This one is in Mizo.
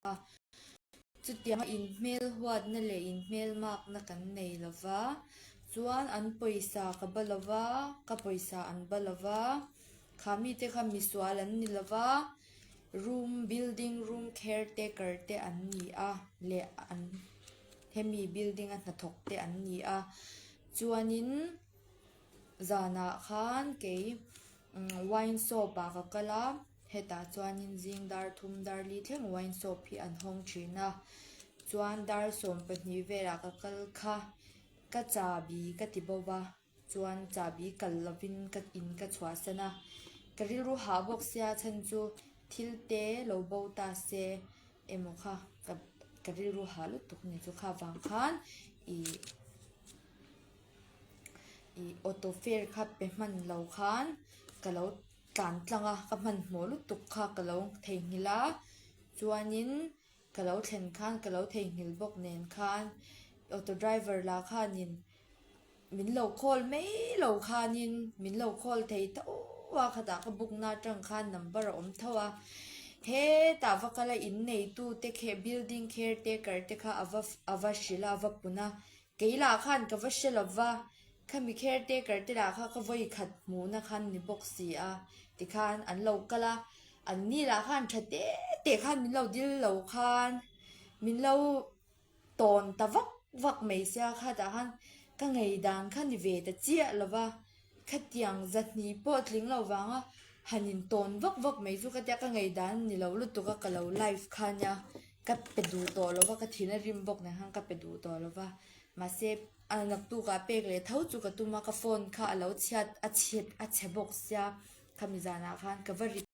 Chutianga inhmel huatna leh inhmel makna kan nei lo va, chuan an pawisa ka ba lo va, ka pawisa an ba lo va, kha mite kha misual an ni lo va, room building room caretaker te an ni a leh an hemi building a hnathawk te an ni a, chuanin zanah khan kei wine shop ah ka kal a. Hetah chuanin zing dar thum dar li thleng wine shop hi an hawng thin a, chuan dar 12 velah ka kal kha ka chahbi ka ti bo va, chuan chahbi kal lovin ka in ka chhuahsan a, ka rilru hah bawk sia chhan chu thil te lo bo ta se emaw kha ka ka rilru hah lutuk ni chu kha vang khan ih ih auto fare kha pe hman lo khan ka lo. Tlan tlang a, ka hmanhmawh lutuk kha ka lo theihnghilh a, chuanin ka lo thlen khan ka lo theihnghilh bawk nen khan auto driver lah khanin min lo call mai lo khanin min lo call thei tho a, khatah ka book na atang khan number a awm tho a, hetah va kal a in neitu te khe building caretaker te kha a va a va hrilh a a va pun a, Kei lah khan ka va hre lo va, khami caretaker te lah kha ka vawi khat hmuhna khan ni bawk si a, tikhan an lo kal a, an ni lah khan tha te te khan min lo dil lo khan min lo tawn ta vak vak mai sia khatah khan ka ngei dan kha ni ve ta chiah lo va, khatiang zahnih pawh tling lo vanga han in tawn vak vak mai chu ka tia ka ngei dan ni lo lutuk a ka lo live kha nia. Ka pe duh tawh lo va, ka thin a rim bawk nen khan ka pe duh tawh lo va. Mahse, a naktukah pek leh tho chu ka tum a, ka phone kha a lo chhiat a chhet a chhe bawk sia, khami zanah khan ka va ri.